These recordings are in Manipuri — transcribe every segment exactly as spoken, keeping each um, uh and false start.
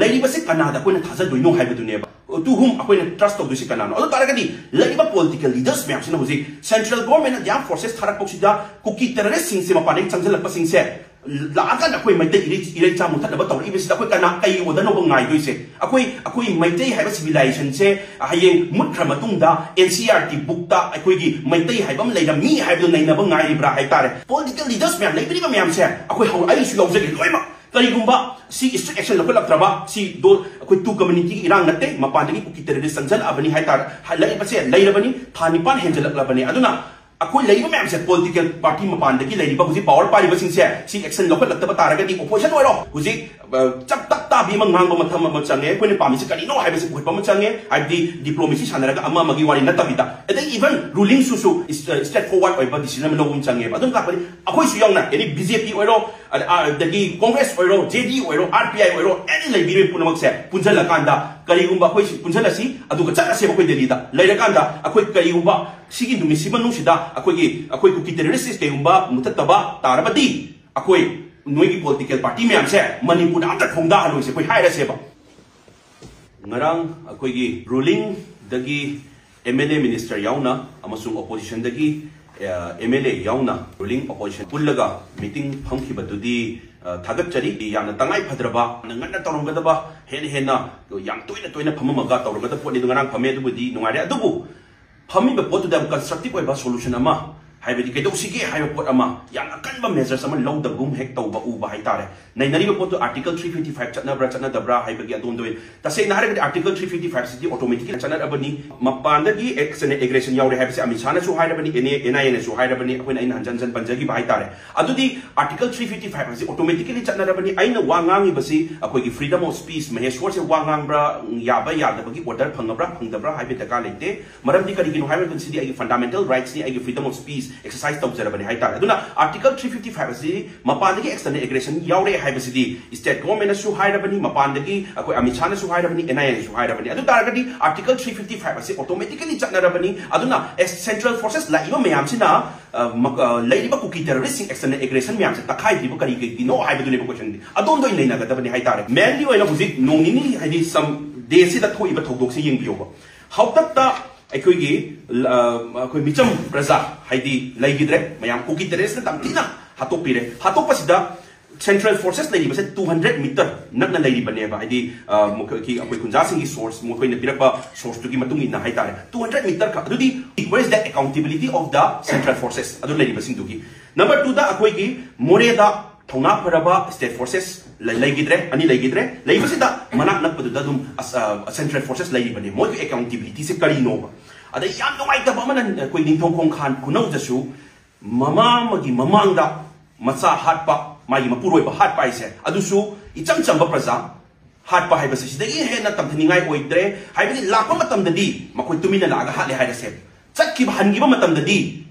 ꯂꯩꯔꯤꯕꯁꯤ ꯀꯅꯥꯗ ꯑꯩꯈꯣꯏꯅ ꯊꯥꯖꯗꯣꯏꯅꯣ ꯍꯥꯏꯕꯗꯨꯅꯦꯕ꯫ To whom ꯑꯩꯈꯣꯏꯅ trust ꯇꯧꯗꯣꯏꯁꯤ ꯀꯅꯥꯅꯣ? ꯑꯗꯨ ꯇꯥꯔꯒꯗꯤ ꯂꯩꯔꯤꯕ political leaders ꯃꯌꯥꯝꯁꯤꯅ ꯍꯧꯖꯤꯛ central government ꯅ armed forces ꯊꯥꯔꯛꯄꯁꯤꯗ ꯀꯨꯀꯤ terrorist ꯁꯤꯡꯁꯦ, ꯃꯄꯥꯟꯗꯒꯤ ꯆꯪꯁꯤꯜꯂꯛꯄꯁꯤꯡꯁꯦ ꯂꯥꯛꯑꯀꯥꯟꯗ ꯑꯩꯈꯣꯏ ꯃꯩꯇꯩ ꯏꯔꯩ-, ꯏꯔꯩꯆꯥ ꯃꯨꯊꯠꯅꯕ ꯇꯧꯔꯛꯏꯕꯁꯤꯗ ꯑꯩꯈꯣꯏ ꯀꯅꯥ, ꯀꯩ order ꯅꯣꯕ ꯉꯥꯏꯗꯣꯏꯁꯦ? ꯑꯩꯈꯣꯏ, ꯑꯩꯈꯣꯏ ꯃꯩꯇꯩ ꯍꯥꯏꯕ civilization ꯁꯦ ꯍꯌꯦꯡ ꯃꯨꯠꯈ꯭ꯔ ꯃꯇꯨꯡꯗ N C E R T book ꯇ ꯑꯩꯈꯣꯏꯒꯤ ꯃꯩꯇꯩ ꯍꯥꯏꯕ ꯑꯃ ꯂꯩꯔꯝꯃꯤ ꯍꯥꯏꯕꯗꯨ ꯅꯩꯅꯕ ꯉꯥꯏꯔꯤꯕ꯭ꯔꯥ ꯍꯥꯏꯇꯥꯔꯦ꯫ Political leaders ꯃꯌꯥꯝ, ꯂꯩꯕꯤꯔꯤꯕ ꯃꯌꯥꯝꯁꯦ, ꯑꯩꯈꯣꯏ ꯍꯧ-, ꯑꯩꯁꯨ ꯌꯥꯎꯖꯒꯦ ꯂꯣꯏꯅꯃꯛ꯫ ꯀꯔꯤꯒꯨꯝꯕ ꯁꯤ strict action ꯂꯧꯈꯠꯂꯛꯇ꯭ꯔꯕ, ꯁꯤ ꯗꯣ-, ꯑꯩꯈꯣꯏ two community ꯒꯤ ꯏꯔꯥꯡ ꯅꯠꯇꯦ, ꯃꯄꯥꯟꯗꯒꯤ ꯀꯨꯀꯤ terrorist ꯆꯪꯁꯤꯜꯂꯛꯑꯕꯅꯤ ꯍꯥꯏꯇꯥꯔꯦ, ꯍꯥꯏ-, ꯂꯩꯔꯤꯕꯁꯦ ꯂꯩꯔꯕꯅꯤ, ꯊꯥ ꯅꯤꯄꯥꯟ ꯍꯦꯟꯖꯜꯂꯛꯂꯕꯅꯤ꯫ ꯑꯗꯨꯅ ꯑꯩꯈꯣꯏ ꯂꯩꯔꯤꯕ ꯃꯌꯥꯝꯁꯦ, political party ꯃꯄꯥꯟꯗꯒꯤ ꯂꯩꯔꯤꯕ ꯍꯧꯖꯤꯛ power ꯄꯥꯏꯔꯤꯕꯁꯤꯡꯁꯦ, ꯁꯤ action ꯂꯧꯈꯠꯂꯛꯇꯕ ꯇꯥꯔꯒꯗꯤ opposition ꯑꯣꯏꯔꯣ, ꯍꯧꯖꯤꯛ, ꯑ, ꯆꯞ ꯇꯛ ꯇꯥꯕꯤ ꯑꯃ ꯉꯥꯡꯕ ꯃꯊꯝ ꯑꯃ ꯆꯪꯉꯦ꯫ ꯑꯩꯈꯣꯏꯅ ꯄꯥꯝꯃꯤꯁꯤ ꯀꯔꯤꯅꯣ ꯍꯥꯏꯕꯁꯤ ꯄꯨꯈꯠꯄ ꯑꯃ ꯆꯪꯉꯦ꯫ ꯍꯥꯏꯕꯗꯤ diplomacy ꯁꯥꯟꯅꯔꯒ ꯑꯃ ꯑꯃꯒꯤ ꯋꯥꯔꯤ ꯅꯠꯇꯕꯤꯗ, ꯑꯗꯩ even ruling ꯁꯨ, ꯁꯨ is-, ꯑ, straightforward ꯑꯣꯏꯕ decision ꯑꯃ ꯂꯧꯕ ꯑꯃ ꯆꯪꯉꯦꯕ꯫ ꯑꯗꯨꯝ ꯂꯥꯛꯄꯅꯤ, ꯑꯩꯈꯣꯏꯁꯨ ꯌꯥꯎꯅ, any B J P ꯑꯣꯏꯔꯣ, ꯑꯗ-, ꯑ, ꯑꯗꯒꯤ Congress ꯑꯣꯏꯔꯣ, J D ꯑꯣꯏꯔꯣ, R P I ꯑꯣꯏꯔꯣ, any ꯂꯩꯕꯤꯔꯤꯕ ꯄꯨꯝꯅꯃꯛꯁꯦ ꯄꯨꯟꯁꯤꯜꯂꯀꯥꯟꯗ, ꯀꯔꯤꯒꯨꯝꯕ ꯑꯩꯈꯣꯏ ꯁꯤ ꯄꯨꯟꯁꯤꯜꯂꯁꯤ, ꯑꯗꯨꯒ ꯆꯠꯂꯁꯦꯕ ꯑꯩꯈꯣꯏ ꯗꯦꯜꯂꯤꯗ꯫ ꯂꯩꯔꯀꯥꯟꯗ ꯑꯩꯈꯣꯏ ꯀꯔꯤꯒꯨꯝꯕ ꯁꯤꯒꯤ ꯅꯨꯃꯤꯠꯁꯤ ꯃꯅꯨꯡꯁꯤꯗ ꯑꯩꯈꯣꯏꯒꯤ, ꯑꯩꯈꯣꯏ ꯀꯨꯀꯤ terrorist ꯀꯩꯒꯨꯝꯕ ꯃꯨꯊꯠꯇꯕ ꯇꯥꯔꯕꯗꯤ, ꯑꯩꯈꯣꯏ ꯅꯣꯏꯒꯤ political party ꯃꯌꯥꯝꯁꯦ ꯃꯅꯤꯄꯨꯔꯗ ꯑꯝꯇ ꯈꯣꯡꯗꯥꯍꯜꯂꯣꯏꯁꯦ ꯑꯩꯈꯣꯏ ꯍꯥꯏꯔꯁꯦꯕ꯫ ꯉꯔꯥꯡ ꯑꯩꯈꯣꯏꯒꯤ ruling ꯗꯒꯤ M L A minister ꯌꯥꯎꯅ ꯑꯃꯁꯨꯡ opposition ꯗꯒꯤ, ꯑ, M L A ꯌꯥꯎꯅ ruling opposition ꯄꯨꯜꯂꯒ meeting ꯐꯝꯈꯤꯕꯗꯨꯗꯤ, ꯑ, ꯊꯥꯒꯠꯆꯔꯤ꯫ ꯌꯥꯝꯅ ꯇꯉꯥꯏ ꯐꯗ꯭ꯔꯕ, ꯌꯥꯝꯅ ꯉꯟꯅ ꯇꯧꯔꯝꯒꯗꯕ, ꯍꯦꯟꯅ ꯍꯦꯟꯅ ꯌꯥꯝ ꯇꯣꯏꯅ ꯇꯣꯏꯅ ꯐꯝꯃꯝꯃꯒ ꯇꯧꯔꯝꯒꯗꯕ ꯄꯣꯠꯅꯤ꯫ ꯑꯗꯨ ꯉꯔꯥꯡ ꯐꯝꯃꯦ, ꯑꯗꯨꯕꯨꯗꯤ ꯅꯨꯡꯉꯥꯏꯔꯦ꯫ ꯑꯗꯨꯕꯨ ꯐꯝꯃꯤꯕ ꯄꯣꯠꯇꯨꯗ ꯌꯥꯝ constructive ꯑꯣꯏꯕ solution ꯑꯃ, ꯍꯥꯏꯕꯗꯤ ꯀꯩꯗꯧꯁꯤꯒꯦ ꯍꯥꯏꯕ ꯄꯣꯠ ꯑꯃ, ꯌꯥꯝ ꯑꯀꯟꯕ measures ꯑꯃ ꯂꯧꯗꯕꯒꯨꯝ ꯍꯦꯛ ꯇꯧꯕ ꯎꯕ ꯍꯥꯏꯇꯥꯔꯦ꯫ ꯅꯩꯅꯔꯤꯕ ꯄꯣꯠꯇꯨ Article three fifty five ꯆꯠꯅꯕ꯭ꯔꯥ ꯆꯠꯅꯗꯕ꯭ꯔꯥ ꯍꯥꯏꯕꯒꯤ ꯑꯗꯣꯝꯗ ꯑꯣꯏꯅ, ꯇꯁꯦꯡꯅ ꯍꯥꯏꯔꯒꯗꯤ Article three fifty five ꯁꯤꯗꯤ automatically ꯆꯠꯅꯔꯕꯅꯤ꯫ ꯃꯄꯥꯟꯗꯒꯤ action, aggression ꯌꯥꯎꯔꯦ ꯍꯥꯏꯕꯁꯤ Amit ꯁꯥꯍꯅꯁꯨ ꯍꯥꯏꯔꯕꯅꯤ, N I A, N I A ꯅꯁꯨ ꯍꯥꯏꯔꯕꯅꯤ, ꯑꯩꯈꯣꯏꯅ, ꯑꯩꯅ ꯍꯟꯖꯟ ꯍꯟꯖꯟ ꯄꯟꯖꯈꯤꯕ ꯍꯥꯏꯇꯥꯔꯦ꯫ ꯑꯗꯨꯗꯤ Article three fifty five ꯑꯁꯤ automatically ꯆꯠꯅꯔꯕꯅꯤ꯫ ꯑꯩꯅ ꯋꯥ ꯉꯥꯡꯉꯤꯕꯁꯤ ꯑꯩꯈꯣꯏꯒꯤ freedom of speech, ꯃꯍꯦꯁꯣꯔꯁꯦ ꯋꯥ ꯉꯥꯡꯕ꯭ꯔꯥ, ꯌꯥꯕ ꯌꯥꯗꯕꯒꯤ order ꯐꯪꯉꯕ꯭ꯔꯥ ꯐꯪꯗꯕ꯭ꯔꯥ ꯍꯥꯏꯕ ꯗꯔꯀꯥꯔ ꯂꯩꯇꯦ꯫ ꯃꯔꯝꯗꯤ ꯀꯔꯤꯒꯤꯅꯣ ꯍꯥꯏꯕ ꯃꯇꯝꯗ ꯁꯤꯗꯤ ꯑꯩꯒꯤ fundamental rights ꯅꯤ, ꯑꯩꯒꯤ freedom of speech, ꯑꯦꯛꯁꯔꯁꯥꯏꯁ ꯇꯧꯖꯔꯕꯅꯤ ꯍꯥꯏꯇꯥꯔꯦ꯫ ꯑꯗꯨꯅ Article three fifty five ꯑꯁꯤ ꯃꯄꯥꯟꯗꯒꯤ external aggression ꯌꯥꯎꯔꯦ ꯍꯥꯏꯕꯁꯤꯗꯤ state government ꯅꯁꯨ ꯍꯥꯏꯔꯕꯅꯤ, ꯃꯄꯥꯟꯗꯒꯤ ꯑꯩꯈꯣꯏ ꯑꯃꯤꯠ ꯁꯥꯍꯅꯁꯨ ꯍꯥꯏꯔꯕꯅꯤ, N I A ꯅꯁꯨ ꯍꯥꯏꯔꯕꯅꯤ꯫ ꯑꯗꯨ ꯇꯥꯔꯒꯗꯤ Article three fifty five ꯑꯁꯤ automatically ꯆꯠꯅꯔꯕꯅꯤ꯫ ꯑꯗꯨꯅ central forces ꯂꯥꯛꯏꯕ ꯃꯌꯥꯝꯁꯤꯅ, ꯑ, ꯃ-, ꯑ, ꯂꯩꯔꯤꯕ ꯀꯨꯀꯤ terrorist ꯁꯤꯡ external aggression ꯃꯌꯥꯝꯁꯦ ꯇꯛꯈꯥꯏꯗ꯭ꯔꯤꯕ ꯀꯔꯤꯒꯤꯅꯣ ꯍꯥꯏꯕꯗꯨꯅꯦꯕ question ꯗꯤ꯫ ꯑꯗꯣꯝꯗ ꯑꯣꯏꯅ ꯅꯩꯅꯒꯗꯕꯅꯤ ꯍꯥꯏꯇꯥꯔꯦ꯫ Mainly ꯑꯣꯏꯅ ꯍꯧꯖꯤꯛ ꯅꯣꯡ ꯅꯤꯅꯤ ꯍꯥꯏꯗꯤ some day ꯁꯤꯗ ꯊꯣꯛꯏꯕ ꯊꯧꯗꯣꯛꯁꯦ ꯌꯦꯡꯕꯤꯌꯣꯕ꯫ ꯍꯥꯎꯇꯛꯇ ꯑꯩꯈꯣꯏꯒꯤ, ꯑ, ꯑꯩꯈꯣꯏ ꯃꯤꯆꯝ ꯄ꯭ꯔꯖꯥ, ꯍꯥꯏꯗꯤ ꯂꯩꯈꯤꯗ꯭ꯔꯦ, ꯃꯌꯥꯝ ꯀꯨꯀꯤ terrorist ꯅ ꯌꯥꯝ ꯊꯤꯅ ꯍꯥꯠꯇꯣꯛꯄꯤꯔꯦ꯫ ꯍꯥꯠꯇꯣꯛꯄꯁꯤꯗ central forces ꯂꯩꯔꯤꯕꯁꯦ two hundred meter ꯅꯛꯅ ꯂꯩꯔꯤꯕꯅꯦꯕ꯫ ꯍꯥꯏꯗꯤ, ꯑ, ꯃꯈꯣꯏꯒꯤ, ꯑꯩꯈꯣꯏ ꯈꯨꯟꯖꯥꯁꯤꯡꯒꯤ source, ꯃꯈꯣꯏꯅ ꯄꯤꯔꯛꯄ source ꯇꯨꯒꯤ ꯃꯇꯨꯡ ꯏꯟꯅ ꯍꯥꯏꯇꯥꯔꯦ, two hundred meter ꯈꯛ꯫ ꯑꯗꯨꯗꯤ where is the accountability of the central forces ꯑꯗꯨ ꯂꯩꯔꯤꯕꯁꯤꯡꯗꯨꯒꯤ? Number two ꯗ ꯑꯩꯈꯣꯏꯒꯤ ꯃꯣꯔꯦꯗ ꯊꯧꯅꯥ ꯐꯔꯕ state forces ꯂꯩ-, ꯂꯩꯈꯤꯗ꯭ꯔꯦ, ꯑꯅꯤ ꯂꯩꯈꯤꯗ꯭ꯔꯦ꯫ ꯂꯩꯕꯁꯤꯗ ꯃꯅꯥꯛ ꯅꯛꯄꯗꯨꯗ ꯑꯗꯨꯝ ꯑꯁ-, ꯑ, central forces ꯂꯩꯔꯤꯕꯅꯦ꯫ ꯃꯣꯏꯒꯤ accountability ꯁꯦ ꯀꯔꯤꯅꯣꯕ? ꯑꯗꯩ ꯌꯥꯝ ꯅꯨꯡꯉꯥꯏꯇꯕ ꯑꯃꯅ ꯑꯩꯈꯣꯏ ꯅꯤꯡꯊꯧ ꯈꯣꯡꯈꯥꯟ ꯈꯨꯅꯧꯗꯁꯨ ꯃꯃꯥ ꯑꯃꯒꯤ ꯃꯃꯥꯡꯗ ꯃꯆꯥ ꯍꯥꯠꯄ, ꯃꯥꯒꯤ ꯃꯄꯨꯔꯣꯏꯕ ꯍꯥꯠꯄ ꯍꯥꯏꯁꯦ, ꯑꯗꯨꯁꯨ ꯏꯆꯝ ꯆꯝꯕ ꯄ꯭ꯔꯖꯥ ꯍꯥꯠꯄ ꯍꯥꯏꯕꯁꯤ ꯁꯤꯗꯒꯤ ꯍꯦꯟꯅ ꯇꯝꯊꯅꯤꯡꯉꯥꯏ ꯑꯣꯏꯗ꯭ꯔꯦ꯫ ꯍꯥꯏꯕꯗꯤ ꯂꯥꯛꯄ ꯃꯇꯝꯗꯗꯤ ꯃꯈꯣꯏ ꯇꯨꯃꯤꯟꯅ ꯂꯥꯛꯑꯒ ꯍꯥꯠꯂꯦ ꯍꯥꯏꯔꯁꯦ, ꯆꯠꯈꯤꯕ, ꯍꯟꯈꯤꯕ ꯃꯇꯝꯗꯗꯤ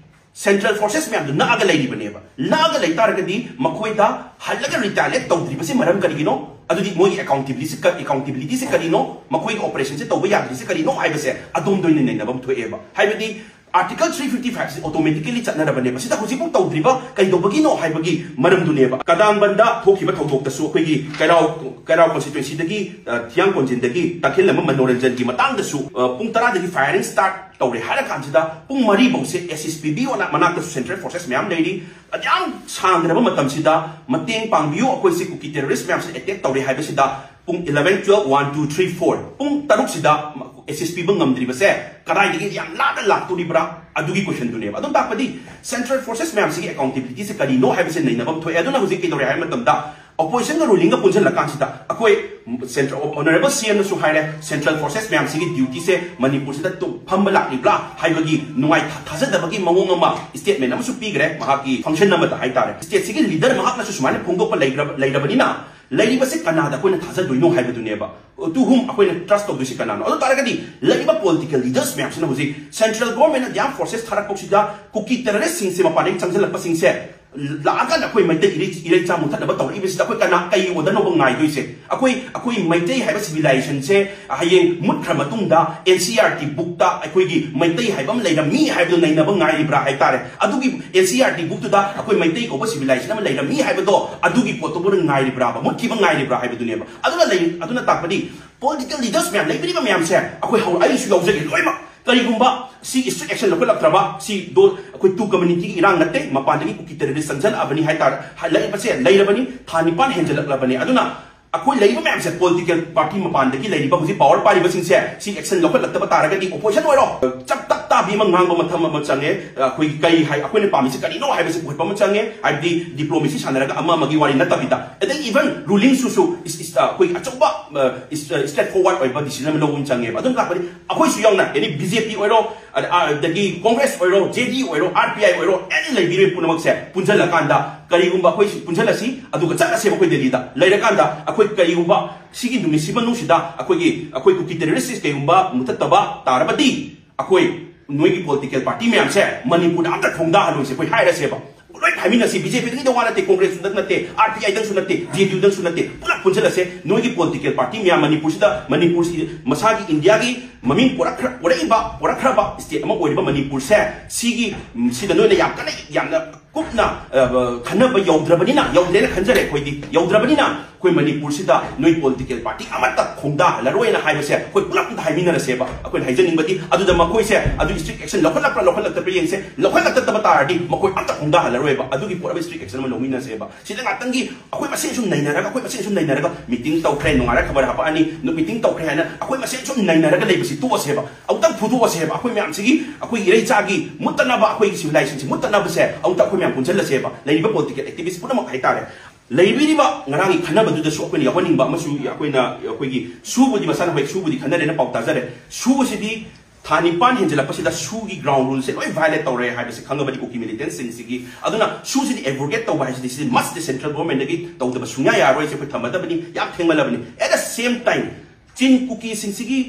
central forces ꯃꯌꯥꯝꯗꯨ ꯅꯛꯑꯒ ꯂꯩꯔꯤꯕꯅꯦꯕ꯫ ꯅꯛꯑꯒ ꯂꯩ ꯇꯥꯔꯒꯗꯤ ꯃꯈꯣꯏꯗ ꯍꯜꯂꯒ retaliate ꯇꯧꯗ꯭ꯔꯤꯕꯁꯤ ꯃꯔꯝ ꯀꯔꯤꯒꯤꯅꯣ? ꯑꯗꯨꯗꯤ ꯃꯣꯏꯒꯤ accountability ꯁꯤ ꯀ-, accountability ꯁꯤ ꯀꯔꯤꯅꯣ? ꯃꯈꯣꯏꯒꯤ operation ꯁꯤ ꯇꯧꯕ ꯌꯥꯗ꯭ꯔꯤꯁꯤ ꯀꯔꯤꯅꯣ ꯍꯥꯏꯕꯁꯦ ꯑꯗꯣꯝꯗ ꯑꯣꯏꯅ ꯅꯩꯅꯕ ꯑꯃ ꯊꯣꯛꯑꯦꯕ꯫ ꯍꯥꯏꯕꯗꯤ Article three fifty five ꯁꯤ automatically ꯆꯠꯅꯔꯕꯅꯦꯕ꯫ ꯁꯤꯗ ꯍꯧꯖꯤꯛꯐꯥꯎ ꯇꯧꯗ꯭ꯔꯤꯕ ꯀꯩꯗꯧꯕꯒꯤꯅꯣ ꯍꯥꯏꯕꯒꯤ ꯃꯔꯝꯗꯨꯅꯦꯕ꯫ ꯀꯗꯥꯡꯕꯟꯗ ꯊꯣꯛꯈꯤꯕ ꯊꯧꯗꯣꯛꯇꯁꯨ ꯑꯩꯈꯣꯏꯒꯤ ꯀꯩꯔꯥꯎ, ꯀꯩꯔꯥꯎ constituency ꯗꯒꯤ, ꯑ, ꯊꯤꯌꯥꯡ ꯀꯣꯟꯖꯤꯟꯗꯒꯤ ꯇꯈꯦꯜꯂꯝꯕ ꯃꯅꯣꯔꯟꯖꯟꯒꯤ ꯃꯇꯥꯡꯗꯁꯨ, ꯑ, ꯄꯨꯡ ꯇꯔꯥꯗꯒꯤ firing start ꯇꯧꯔꯦ ꯍꯥꯏꯔ ꯀꯥꯟꯁꯤꯗ ꯄꯨꯡ ꯃꯔꯤ ꯐꯥꯎꯁꯦ S S P B ꯃꯅꯥꯛꯇꯁꯨ central forces ꯃꯌꯥꯝ ꯂꯩꯔꯤ꯫ ꯑꯗꯨꯌꯥꯝ ꯁꯥꯡꯗ꯭ꯔꯕ ꯃꯇꯝꯁꯤꯗ ꯃꯇꯦꯡ ꯄꯥꯡꯕꯤꯌꯨ, ꯑꯩꯈꯣꯏꯁꯦ ꯀꯨꯀꯤ terrorist ꯃꯌꯥꯝꯁꯦ attack ꯇꯧꯔꯦ ꯍꯥꯏꯕꯁꯤꯗ ꯄꯨꯡ eleven, twelve, one, two, three, four, ꯄꯨꯡ ꯇꯔꯨꯛꯁꯤꯗ S S P B ꯉꯝꯗ꯭ꯔꯤꯕꯁꯦ ꯀꯗꯥꯏꯗꯒꯤ ꯌꯥꯝ ꯂꯥꯞꯅ ꯂꯥꯛꯇꯣꯔꯤꯕ꯭ꯔꯥ? ꯑꯗꯨꯒꯤ question ꯗꯨꯅꯦꯕ꯫ ꯑꯗꯨꯝ ꯇꯥꯛꯄꯗꯤ central forces ꯃꯌꯥꯝꯁꯤꯒꯤ accountability ꯁꯦ ꯀꯔꯤꯅꯣ ꯍꯥꯏꯕꯁꯦ ꯅꯩꯅꯕ ꯑꯃ ꯊꯣꯛꯑꯦ꯫ ꯑꯗꯨꯅ ꯍꯧꯖꯤꯛ ꯀꯩꯗꯧꯔꯦ ꯍꯥꯏꯕ ꯃꯇꯝꯗ opposition ꯒ ruling ꯒ ꯄꯨꯟꯁꯤꯜꯂꯀꯥꯟꯁꯤꯗ ꯑꯩꯈꯣꯏ central, honourable C M ꯅꯁꯨ ꯍꯥꯏꯔꯦ, central forces ꯃꯌꯥꯝꯁꯤꯒꯤ duty ꯁꯦ ꯃꯅꯤꯄꯨꯔꯁꯤꯗ ꯇꯨ-, ꯐꯝꯕ ꯂꯥꯛꯂꯤꯕ꯭ꯔꯥ ꯍꯥꯏꯕꯒꯤ ꯅꯨꯡꯉꯥꯏ ꯊꯥ-, ꯊꯥꯖꯗꯕꯒꯤ ꯃꯑꯣꯡ ꯑꯃ statement ꯑꯃꯁꯨ ꯄꯤꯈ꯭ꯔꯦ ꯃꯍꯥꯛꯀꯤ function ꯑꯃꯗ ꯍꯥꯏꯇꯥꯔꯦ꯫ State ꯁꯤꯒꯤ leader ꯃꯍꯥꯛꯅꯁꯨ ꯁꯨꯃꯥꯏꯅ ꯐꯣꯡꯗꯣꯛꯄ ꯂꯩꯈ꯭ꯔꯕ-, ꯂꯩꯔꯕꯅꯤꯅ ꯂꯩꯔꯤꯕꯁꯤ ꯀꯅꯥꯗ ꯑꯩꯈꯣꯏꯅ ꯊꯥꯖꯗꯣꯏꯅꯣ ꯍꯥꯏꯕꯗꯨꯅꯦꯕ꯫ To whom ꯑꯩꯈꯣꯏꯅ trust ꯇꯧꯗꯣꯏꯁꯤ ꯀꯅꯥꯅꯣ? ꯑꯗꯨ ꯇꯥꯔꯒꯗꯤ ꯂꯩꯔꯤꯕ political leaders ꯃꯌꯥꯝꯁꯤꯅ ꯍꯧꯖꯤꯛ central government ꯅ armed forces ꯊꯥꯔꯛꯄꯁꯤꯗ ꯀꯨꯀꯤ terrorist ꯁꯤꯡꯁꯦ ꯃꯄꯥꯟꯗꯒꯤ ꯆꯪꯁꯤꯜꯂꯛꯄꯁꯤꯡꯁꯦ ꯂꯥꯛꯑꯀꯥꯟꯗ ꯑꯩꯈꯣꯏ ꯃꯩꯇꯩ ꯏꯔꯩ ꯏꯔꯩꯆꯥ ꯃꯨꯊꯠꯅꯕ ꯇꯧꯔꯛꯏꯕꯁꯤꯗ ꯑꯩꯈꯣꯏ ꯀꯅꯥ ꯀꯩ ꯑꯣꯏꯗꯅꯕ ꯉꯥꯏꯗꯣꯏꯁꯦ? ꯑꯩꯈꯣꯏ ꯑꯩꯈꯣꯏ ꯃꯩꯇꯩ ꯍꯥꯏꯕ civilization ꯁꯦ ꯍꯌꯦꯡ ꯃꯨꯠꯈ꯭ꯔ ꯃꯇꯨꯡꯗ N C E R T book ꯇ ꯑꯩꯈꯣꯏꯒꯤ ꯃꯩꯇꯩ ꯍꯥꯏꯕ ꯑꯃ ꯂꯩꯔꯝꯃꯤ ꯍꯥꯏꯕꯗꯨ ꯅꯩꯅꯕ ꯉꯥꯏꯔꯤꯕ꯭ꯔꯥ ꯍꯥꯏꯇꯥꯔꯦ꯫ ꯑꯗꯨꯒꯤ N C E R T book ꯇꯨꯗ ꯑꯩꯈꯣꯏ ꯃꯩꯇꯩ ꯀꯧꯕ civilization ꯑꯃ ꯂꯩꯔꯝꯃꯤ ꯍꯥꯏꯕꯗꯣ ꯑꯗꯨꯒꯤ ꯄꯣꯠꯇꯨꯕꯨ ꯉꯥꯏꯔꯤꯕ꯭ꯔꯥꯕ, ꯃꯨꯠꯈꯤꯕ ꯉꯥꯏꯔꯤꯕ꯭ꯔꯥ ꯍꯥꯏꯕꯗꯨꯅꯦꯕ꯫ ꯑꯗꯨꯅ ꯂꯩ ꯑꯗꯨꯅ ꯇꯥꯛꯄꯗꯤ political leaders ꯃꯌꯥꯝ ꯂꯩꯕꯤꯔꯤꯕ ꯃꯌꯥꯝꯁꯦ ꯑꯩꯈꯣꯏ ꯍꯧ ꯑꯩꯁꯨ ꯌꯥꯎꯖꯒꯦ ꯂꯣꯏꯅꯃꯛ꯫ ꯀꯔꯤꯒꯨꯝꯕ ꯁꯤ strict action ꯂꯧꯈꯠꯂꯛꯇ꯭ꯔꯕ, ꯁꯤ ꯗꯣ ꯑꯩꯈꯣꯏ two community ꯒꯤ ꯏꯔꯥꯡ ꯅꯠꯇꯦ, ꯃꯄꯥꯟꯗꯒꯤ ꯀꯨꯀꯤ terrorist ꯆꯪꯁꯤꯜꯂꯛꯑꯕꯅꯤ ꯍꯥꯏꯇꯥꯔꯦ꯫ ꯍꯥꯏ- ꯂꯩꯔꯤꯕꯁꯦ ꯂꯩꯔꯕꯅꯤ, ꯊꯥ ꯅꯤꯄꯥꯟ ꯍꯦꯟꯖꯜꯂꯛꯂꯕꯅꯤ꯫ ꯑꯗꯨꯅ ꯑꯩꯈꯣꯏ ꯂꯩꯔꯤꯕ ꯃꯌꯥꯝꯁꯦ political party ꯃꯄꯥꯟꯗꯒꯤ ꯂꯩꯔꯤꯕ ꯍꯧꯖꯤꯛ power ꯄꯥꯏꯔꯤꯕꯁꯤꯡꯁꯦ ꯁꯤ action ꯂꯧꯈꯠꯂꯛꯇꯕ ꯇꯥꯔꯒꯗꯤ opposition ꯑꯣꯏꯔꯣ ꯆꯞ ꯇꯞ ꯇꯥꯕꯤ ꯑꯃ ꯉꯥꯡꯕ ꯃꯊꯝ ꯑꯃ ꯆꯪꯉꯦ꯫ ꯑꯩꯈꯣꯏꯒꯤ ꯀꯔꯤ ꯍꯥꯏ, ꯑꯩꯈꯣꯏꯅ ꯄꯥꯝꯃꯤꯁꯤ ꯀꯔꯤꯅꯣ ꯍꯥꯏꯕꯁꯤ ꯄꯨꯈꯠꯄ ꯑꯃ ꯆꯪꯉꯦ꯫ ꯍꯥꯏꯕꯗꯤ diplomacy ꯁꯥꯟꯅꯔꯒ ꯑꯃ ꯑꯃꯒꯤ ꯋꯥꯔꯤ ꯅꯠꯇꯕꯤꯗ, ꯑꯗꯩ even ruling ꯁꯨꯁꯨ is- is- ꯑꯩꯈꯣꯏꯒꯤ ꯑꯆꯧꯕ straightforward ꯑꯣꯏꯕ decision ꯑꯃ ꯂꯧꯕ ꯑꯃ ꯆꯪꯉꯦꯕ꯫ ꯑꯗꯨꯝ ꯂꯥꯛꯄꯗꯤ ꯑꯩꯈꯣꯏꯁꯨ ꯌꯥꯎꯅ any B J P ꯑꯣꯏꯔꯣ, ꯑꯗ- ꯑꯗꯒꯤ Congress ꯑꯣꯏꯔꯣ, J D ꯑꯣꯏꯔꯣ, R P I ꯑꯣꯏꯔꯣ, any ꯂꯩꯕꯤꯔꯤꯕ ꯄꯨꯝꯅꯃꯛꯁꯦ ꯄꯨꯟꯁꯤꯜꯂꯀꯥꯟꯗ ꯀꯔꯤꯒꯨꯝꯕ ꯑꯩꯈꯣꯏ ꯄꯨꯟꯁꯤꯜꯂꯁꯤ, ꯑꯗꯨꯒ ꯆꯠꯂꯁꯦꯕ ꯑꯩꯈꯣꯏ ꯗꯦꯜꯂꯤꯗ꯫ ꯂꯩꯔꯀꯥꯟꯗ ꯑꯩꯈꯣꯏ ꯀꯔꯤꯒꯨꯝꯕ ꯁꯤꯒꯤ ꯅꯨꯃꯤꯠꯁꯤ ꯃꯅꯨꯡꯁꯤꯗ ꯑꯩꯈꯣꯏꯒꯤ ꯑꯩꯈꯣꯏ ꯀꯨꯀꯤ terrorist ꯀꯩꯒꯨꯝꯕ ꯃꯨꯊꯠꯇꯕ ꯇꯥꯔꯕꯗꯤ ꯑꯩꯈꯣꯏ ꯅꯣꯏꯒꯤ political party ꯃꯌꯥꯝꯁꯦ ꯃꯅꯤꯄꯨꯔꯗ ꯑꯝꯇ ꯈꯣꯡꯗꯥꯍꯜꯂꯣꯏꯁꯦ ꯑꯩꯈꯣꯏ ꯍꯥꯏꯔꯁꯦꯕ꯫ ꯂꯣꯏ ꯍꯥꯏꯃꯤꯟꯅꯁꯤ, B J P ꯗꯪꯒꯤꯗ ꯋꯥ ꯅꯠꯇꯦ, Congress ꯗꯪ ꯅꯠꯇꯦ, R P I ꯗꯪꯁꯨ ꯅꯠꯇꯦ, J D U ꯗꯪꯁꯨ ꯅꯠꯇꯦ, ꯄꯨꯂꯞ ꯄꯨꯟꯁꯤꯜꯂꯁꯦ꯫ ꯅꯣꯏꯒꯤ political party ꯃꯌꯥꯝ ꯃꯅꯤꯄꯨꯔꯁꯤꯗ, ꯃꯅꯤꯄꯨꯔꯁꯤ ꯃꯁꯥꯒꯤ ꯏꯟꯗꯤꯌꯥꯒꯤ ꯃꯃꯤꯡ ꯄꯣꯔꯛꯈ꯭ꯔ- ꯄꯣꯔꯛꯏꯕ, ꯄꯣꯔꯛꯈ꯭ꯔꯕ state ꯑꯃ ꯑꯣꯏꯔꯤꯕ ꯃꯅꯤꯄꯨꯔꯁꯦ, ꯁꯤꯒꯤ ꯎꯝ, ꯁꯤꯗ ꯅꯣꯏꯅ ꯌꯥꯝ ꯀꯟꯅ ꯌꯥꯝꯅ ꯀꯨꯞꯅ ꯑ, ꯈꯟꯅꯕ ꯌꯧꯗ꯭ꯔꯕꯅꯤꯅ, ꯌꯧꯗ꯭ꯔꯦꯅ ꯈꯟꯖꯔꯦ ꯑꯩꯈꯣꯏꯗꯤ, ꯌꯧꯗ꯭ꯔꯕꯅꯤꯅ ꯑꯩꯈꯣꯏ ꯃꯅꯤꯄꯨꯔꯁꯤꯗ ꯅꯣꯏ political party ꯑꯃꯠꯇ ꯈꯣꯡꯗꯥꯍꯜꯂꯔꯣꯏꯅ ꯍꯥꯏꯕꯁꯦ ꯑꯩꯈꯣꯏ ꯄꯨꯂꯞ ꯑꯝꯇ ꯍꯥꯏꯃꯤꯟꯅꯔꯁꯦꯕ꯫ ꯑꯩꯈꯣꯏꯅ ꯍꯥꯏꯖꯅꯤꯡꯕꯗꯤ ꯑꯗꯨꯗ ꯃꯈꯣꯏꯁꯦ ꯑꯗꯨ strict action ꯂꯧꯈꯠꯂꯛꯄ꯭ꯔꯥ ꯂꯧꯈꯠꯂꯛꯇꯕ꯭ꯔꯥ ꯌꯦꯡꯁꯦ꯫ ꯂꯧꯈꯠꯂꯛꯇꯕ ꯇꯥꯔꯗꯤ ꯃꯈꯣꯏ ꯑꯝꯇ ꯈꯣꯡꯗꯥꯍꯜꯂꯔꯣꯏꯕ꯫ ꯑꯗꯨꯒꯤ ꯄꯣꯠ ꯑꯃ strict action ꯑꯃ ꯂꯧꯃꯤꯟꯅꯁꯦꯕ꯫ ꯁꯤꯗ ꯉꯥꯛꯇꯪꯒꯤ ꯑꯩꯈꯣꯏ ꯃꯁꯦꯟ ꯁꯨꯝ ꯅꯩꯅꯔꯒ, ꯑꯩꯈꯣꯏ ꯃꯁꯦꯟ ꯁꯨꯝ ꯅꯩꯅꯔꯒ meeting ꯇꯧꯈ꯭ꯔꯦ, ꯅꯣꯡꯉꯥꯜꯂꯒ ꯈꯕꯔ ꯍꯥꯞꯄꯛꯑꯅꯤ, meeting ꯇꯧꯈ꯭ꯔꯦ ꯍꯥꯏꯅ ꯑꯩꯈꯣꯏ ꯃꯁꯦꯟ ꯁꯨꯝ ꯅꯩꯅꯔꯒ ꯂꯩꯕꯁꯤ ꯇꯣꯛꯑꯁꯦꯕ꯫ ꯑꯃꯨꯛꯇꯪ ꯐꯨꯗꯣꯛꯑꯁꯦꯕ꯫ ꯑꯩꯈꯣꯏ ꯃꯌꯥꯝꯁꯤꯒꯤ, ꯑꯩꯈꯣꯏꯒꯤ ꯏꯔꯩꯆꯥꯒꯤ ꯃꯨꯠꯇꯅꯕ, ꯑꯩꯈꯣꯏꯒꯤ civilizationꯁꯤ ꯃꯨꯠꯇꯅꯕꯁꯦ ꯑꯃꯨꯛꯇ ꯑꯩꯈꯣꯏ ꯃꯌꯥꯝ ꯄꯨꯟꯁꯤꯜꯂꯁꯦꯕ꯫ ꯂꯩꯔꯤꯕ political activist ꯄꯨꯝꯅꯃꯛ ꯍꯥꯏꯇꯥꯔꯦ꯫ ꯂꯩꯕꯤꯔꯤꯕ ꯉꯔꯥꯡꯒꯤ ꯈꯟꯅꯕꯗꯨꯗꯁꯨ ꯑꯩꯈꯣꯏꯅ ꯌꯥꯎꯍꯟꯅꯤꯡꯕ ꯑꯃꯁꯨ ꯑꯩꯈꯣꯏꯅ, ꯑꯩꯈꯣꯏꯒꯤ ꯁꯨꯕꯨꯗꯤ ꯃꯁꯥꯅ ꯍꯣꯏ ꯁꯨꯕꯨꯗꯤ ꯈꯟꯅꯔꯦꯅ ꯄꯥꯎ ꯇꯥꯖꯔꯦ꯫ ꯁꯨꯕꯁꯤꯗꯤ ꯊꯥ ꯅꯤꯄꯥꯟ ꯍꯦꯟꯖꯜꯂꯛꯄꯁꯤꯗ ꯁꯨꯒꯤ ground ruleꯁꯦ ꯂꯣꯏ violate ꯇꯧꯔꯦ ꯍꯥꯏꯕꯁꯤ ꯈꯪꯉꯕꯅꯤ ꯀꯨꯀꯤ militantꯁꯤꯡꯁꯤꯒꯤ꯫ ꯑꯗꯨꯅ ꯁꯨꯁꯤꯗꯤ abrogate ꯇꯧꯕ ꯍꯥꯏꯁꯤꯗꯤ ꯁꯤꯗꯤ must central governmentꯗꯒꯤ ꯇꯧꯗꯕ ꯁꯨꯡꯌꯥ ꯌꯥꯔꯣꯏ, ꯁꯤ ꯑꯩꯈꯣꯏ ꯊꯝꯃꯗꯕꯅꯤ, ꯌꯥꯝ ꯊꯦꯡꯃꯜꯂꯕꯅꯤ꯫ At the same time, ꯆꯤꯟ ꯀꯨꯀꯤꯁꯤꯡꯁꯤꯒꯤ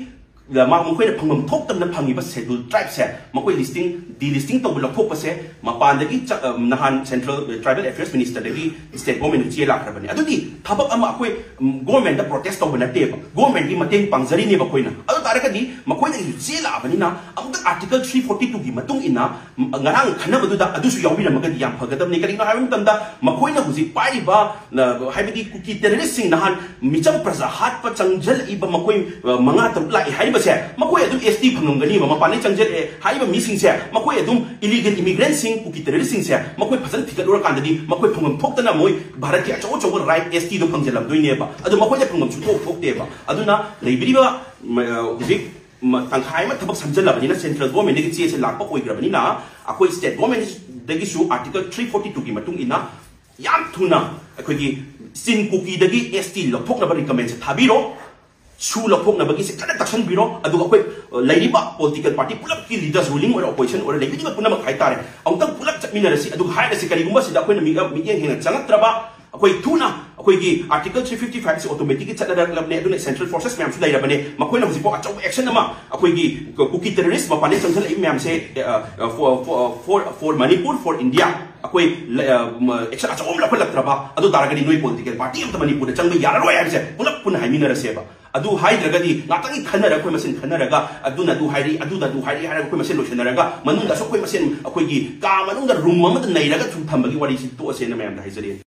ꯃꯥ ꯃꯈꯣꯏꯅ ꯐꯪꯐꯝ ꯊꯣꯛꯇꯅ ꯐꯪꯉꯤꯕ schedule tribeꯁꯦ ꯃꯈꯣꯏ listing, delisting ꯇꯧꯕ ꯂꯧꯊꯣꯛꯄꯁꯦ ꯃꯄꯥꯟꯗꯒꯤ ꯆ-, ꯑ, ꯅꯍꯥꯟ central tribal affairs ministerꯗꯒꯤ state government ꯆꯦ ꯂꯥꯛꯈ꯭ꯔꯕꯅꯤ꯫ ꯑꯗꯨꯗꯤ ꯊꯕꯛ ꯑꯃ ꯑꯩꯈꯣꯏ, ꯎꯝ, governmentꯗ protest ꯇꯧꯕ ꯅꯠꯇꯦꯕ, governmentꯀꯤ ꯃꯇꯦꯡ ꯄꯥꯡꯖꯔꯤꯅꯦꯕ ꯑꯩꯈꯣꯏꯅ꯫ ꯑꯗꯨ ꯇꯥꯔꯒꯗꯤ ꯃꯈꯣꯏꯗꯒꯤꯁꯨ ꯆꯦ ꯂꯥꯛꯑꯕꯅꯤꯅ ꯑꯃꯨꯛꯇ article three forty twoꯒꯤ ꯃꯇꯨꯡ ꯏꯟꯅ, ꯎꯝ, ꯉꯔꯥꯡ ꯈꯟꯅꯕꯗꯨꯗ ꯑꯗꯨꯁꯨ ꯌꯥꯎꯕꯤꯔꯝꯃꯒꯗꯤ ꯌꯥꯝ ꯐꯒꯗꯕꯅꯤ꯫ ꯀꯔꯤꯒꯤꯅꯣ ꯍꯥꯏꯕ ꯃꯇꯝꯗ ꯃꯈꯣꯏꯅ ꯍꯧꯖꯤꯛ ꯄꯥꯏꯔꯤꯕ, ꯑ, ꯍꯥꯏꯕꯗꯤ ꯀꯨꯀꯤ terroristꯁꯤꯡ ꯅꯍꯥꯟ ꯃꯤꯆꯝ ꯄ꯭ꯔꯖꯥ ꯍꯥꯠꯄ ꯆꯪꯁꯤꯜꯂꯛꯏꯕ ꯃꯈꯣꯏ, ꯑ, ꯃꯉꯥ ꯇꯔꯨꯛ ꯂꯥꯛꯏ ꯍꯥꯏꯔꯤꯕꯁꯦ, ꯃꯈꯣꯏ ꯑꯗꯨꯝ ST ꯐꯪꯉꯝꯒꯅꯤꯕ, ꯃꯄꯥꯟꯗꯒꯤ ꯆꯪꯁꯤꯜꯂꯛꯑꯦ ꯍꯥꯏꯔꯤꯕ ꯃꯤꯁꯤꯡꯁꯦ, ꯃꯈꯣꯏ ꯑꯗꯨꯝ illegal immigrantꯁꯤꯡ, ꯀꯨꯀꯤ terroristꯁꯤꯡꯁꯦ ꯃꯈꯣꯏ ꯐꯖꯅ ꯊꯤꯒꯠꯂꯨꯔꯀꯥꯟꯗꯗꯤ ꯃꯈꯣꯏ ꯐꯪꯐꯝ ꯊꯣꯛꯇꯅ ꯃꯣꯏ ꯚꯥꯔꯠꯀꯤ ꯑꯆꯧ ꯑꯆꯧꯕ right STꯗꯣ ꯐꯪꯖꯜꯂꯝꯗꯣꯏꯅꯦꯕ꯫ ꯑꯗꯣ ꯃꯈꯣꯏꯗ ꯐꯪꯐꯝ ꯁꯨꯡꯊꯣꯛ ꯊꯣꯛꯇꯦꯕ꯫ ꯑꯗꯨꯅ ꯂꯩꯕꯤꯔꯤꯕ, ꯃ-, ꯑ, ꯍꯧꯖꯤꯛ ꯃ-, ꯇꯪꯈꯥꯏ ꯑꯃ ꯊꯕꯛ ꯁꯝꯖꯜꯂꯕꯅꯤꯅ, central governmentꯗꯒꯤ ꯆꯦꯁꯦ ꯂꯥꯛꯄ ꯑꯣꯏꯈ꯭ꯔꯕꯅꯤꯅ, ꯑꯩꯈꯣꯏ state governmentꯗꯒꯤꯁꯨ article three forty twoꯒꯤ ꯃꯇꯨꯡ ꯏꯟꯅ ꯌꯥꯝ ꯊꯨꯅ ꯑꯩꯈꯣꯏꯒꯤ ꯆꯤꯟ ꯀꯨꯀꯤꯗꯒꯤ ST ꯂꯧꯊꯣꯛꯅꯕ recommendꯁꯦ ꯊꯥꯕꯤꯔꯣ꯫ ꯁꯨ ꯂꯧꯊꯣꯛꯅꯕꯒꯤꯁꯦ ꯀꯟꯅ ꯇꯛꯁꯟꯕꯤꯔꯣ꯫ ꯑꯗꯨꯒ ꯑꯩꯈꯣꯏ, ꯑ, ꯂꯩꯔꯤꯕ political party ꯄꯨꯂꯞꯀꯤ leaders, ruling ꯑꯣꯏꯔꯣ opposition ꯑꯣꯏꯔꯣ, ꯂꯩꯕꯤꯔꯤꯕ ꯄꯨꯝꯅꯃꯛ ꯍꯥꯏꯇꯥꯔꯦ, ꯑꯃꯨꯛꯇꯪ ꯄꯨꯂꯞ ꯆꯠꯃꯤꯟꯅꯔꯁꯤ꯫ ꯑꯗꯨꯒ ꯍꯥꯏꯔꯁꯤ, ꯀꯔꯤꯒꯨꯝꯕ ꯁꯤꯗ ꯑꯩꯈꯣꯏꯅ ꯃꯤꯠꯌꯦꯡ, ꯃꯤꯠꯌꯦꯡ ꯍꯦꯟꯅ ꯆꯪꯉꯛꯇ꯭ꯔꯕ, ꯑꯩꯈꯣꯏ ꯊꯨꯅ ꯑꯩꯈꯣꯏꯒꯤ article three fifty fiveꯁꯤ automaticꯀꯤ ꯆꯠꯅꯔꯛꯂꯕꯅꯦ꯫ ꯑꯗꯨꯅ central forces ꯃꯌꯥꯝꯁꯨ ꯂꯩꯔꯕꯅꯦ, ꯃꯈꯣꯏꯅ ꯍꯧꯖꯤꯛꯐꯥꯎ ꯑꯆꯧꯕ action ꯑꯃ ꯑꯩꯈꯣꯏꯒꯤ ꯀꯨꯀꯤ terrorist ꯃꯄꯥꯟꯗꯒꯤ ꯆꯪꯁꯤꯜꯂꯛꯏꯕ ꯃꯌꯥꯝꯁꯦ, ꯑ, ꯑ, for, for, for, for Manipur, for India, ꯑꯩꯈꯣꯏ ꯂ-, ꯑ, ꯃ-, action ꯑꯆꯧꯕ ꯑꯃ ꯂꯧꯈꯠꯂꯛꯇ꯭ꯔꯕ, ꯑꯗꯨ ꯇꯥꯔꯒꯗꯤ ꯅꯣꯏ political party ꯑꯃꯇ ꯃꯅꯤꯄꯨꯔꯗ ꯆꯪꯕ ꯌꯥꯔꯔꯣꯏ ꯍꯥꯏꯕꯁꯦ ꯄꯨꯂꯞ ꯄꯨꯟꯅ ꯍꯥꯏꯃꯤꯟꯅꯔꯁꯦꯕ꯫ ꯑꯗꯨ ꯍꯥꯏꯗ꯭ꯔꯒꯗꯤ ꯉꯥꯛꯇꯪꯒꯤ ꯈꯟꯅꯔꯒ ꯑꯩꯈꯣꯏ ꯃꯁꯦꯟ ꯈꯟꯅꯔꯒ ꯑꯗꯨꯅ ꯑꯗꯨ ꯍꯥꯏꯔꯤ, ꯑꯗꯨꯅ ꯑꯗꯨ ꯍꯥꯏꯔꯤ ꯍꯥꯏꯔꯒ ꯑꯩꯈꯣꯏ ꯃꯁꯦꯟ ꯂꯣꯏꯁꯤꯟꯅꯔꯒ ꯃꯅꯨꯡꯗꯁꯨ ꯑꯩꯈꯣꯏ ꯃꯁꯦꯟ ꯑꯩꯈꯣꯏꯒꯤ ꯀꯥ ꯃꯅꯨꯡꯗ room ꯑꯃꯗ ꯅꯩꯔꯒ ꯁꯨꯝ ꯊꯝꯕꯒꯤ ꯋꯥꯔꯤꯁꯤ ꯇꯣꯛꯑꯁꯦꯅ ꯃꯌꯥꯝꯗ ꯍꯥꯏꯖꯔꯤ꯫